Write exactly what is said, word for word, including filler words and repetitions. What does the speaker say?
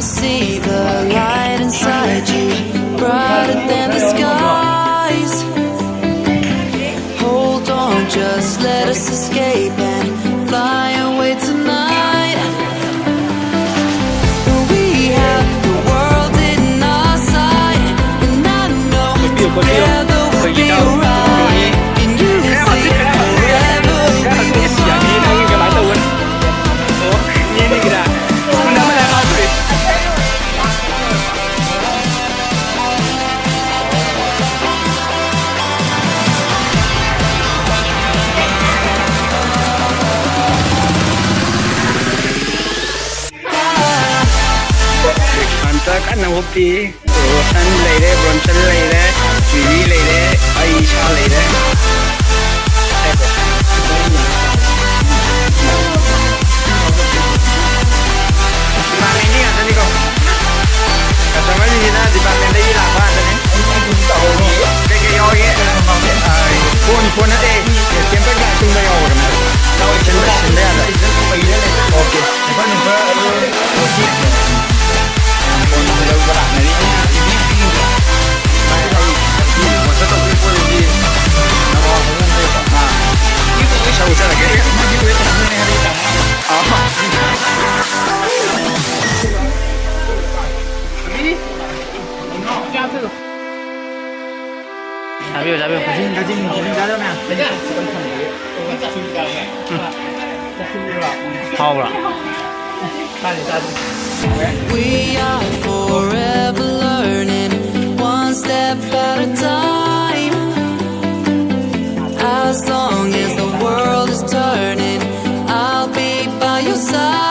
See the light inside you, brighter than the skies. Hold on, just let us escape and fly away tonight. We have the world in our sight, and I know together we'll be alright. Can you see forever we will fly? ꯍꯟꯇꯛ ꯀꯟꯅ ꯍꯨꯞꯄꯤ꯫ ꯔꯣꯁꯟ ꯂꯩꯔꯦ, ꯕ꯭ꯔꯣꯟꯁꯟ ꯂꯩꯔꯦ, ꯖꯤꯃꯤ ꯂꯩꯔꯦ, ꯑꯩ ꯏꯁꯥ ꯂꯩꯔꯦ꯫ ꯗꯤꯄꯥꯔꯠꯃꯦꯟꯒꯤ ꯉꯥꯛꯇꯅꯤꯀꯣ꯫ ꯀꯁꯇꯃꯔꯁꯤꯡꯁꯤꯅ ꯗꯤꯄꯥꯔꯠꯃꯦꯟꯗꯒꯤ ꯂꯥꯛꯄ ꯉꯥꯛꯇꯅꯤ꯫ ꯀꯩꯀꯩ ꯌꯥꯎꯔꯤꯒꯦ? ꯐꯣꯟ, ꯐꯣꯟ ꯅꯠꯇꯦ, ꯀꯦꯝꯄꯔ ꯀ꯭ꯂꯥꯁ ꯇꯨꯝꯕ ꯌꯥꯎꯕ꯭ꯔꯣ? ꯌꯥꯎꯋꯦ, ꯁꯤꯟꯕ, ꯁꯤꯟꯕ ꯌꯥꯗ꯭ꯔꯥ? ꯑꯣꯀꯦ꯫ ꯐꯣꯟ ꯂꯧꯕ ꯂꯥꯛꯅꯔꯤ꯫ ꯑꯥ꯫ ꯁꯧ ꯆꯠꯂꯒꯦ꯫ ꯑꯥ꯫ ꯆꯥꯕꯤꯌꯨ, ꯆꯥꯕꯤꯌꯨ꯫ ꯈꯖꯤꯡ, ꯈꯖꯤꯡ, ꯈꯖꯤꯡ ꯆꯥꯗꯧ ꯃꯌꯥꯝ꯫ ꯍꯥꯎꯕ꯭ꯔꯥ? ꯆꯥꯁꯤ, ꯆꯥꯁꯤ꯫ We are forever learning, one step at a time. As long as the world is turning, I'll be by your side.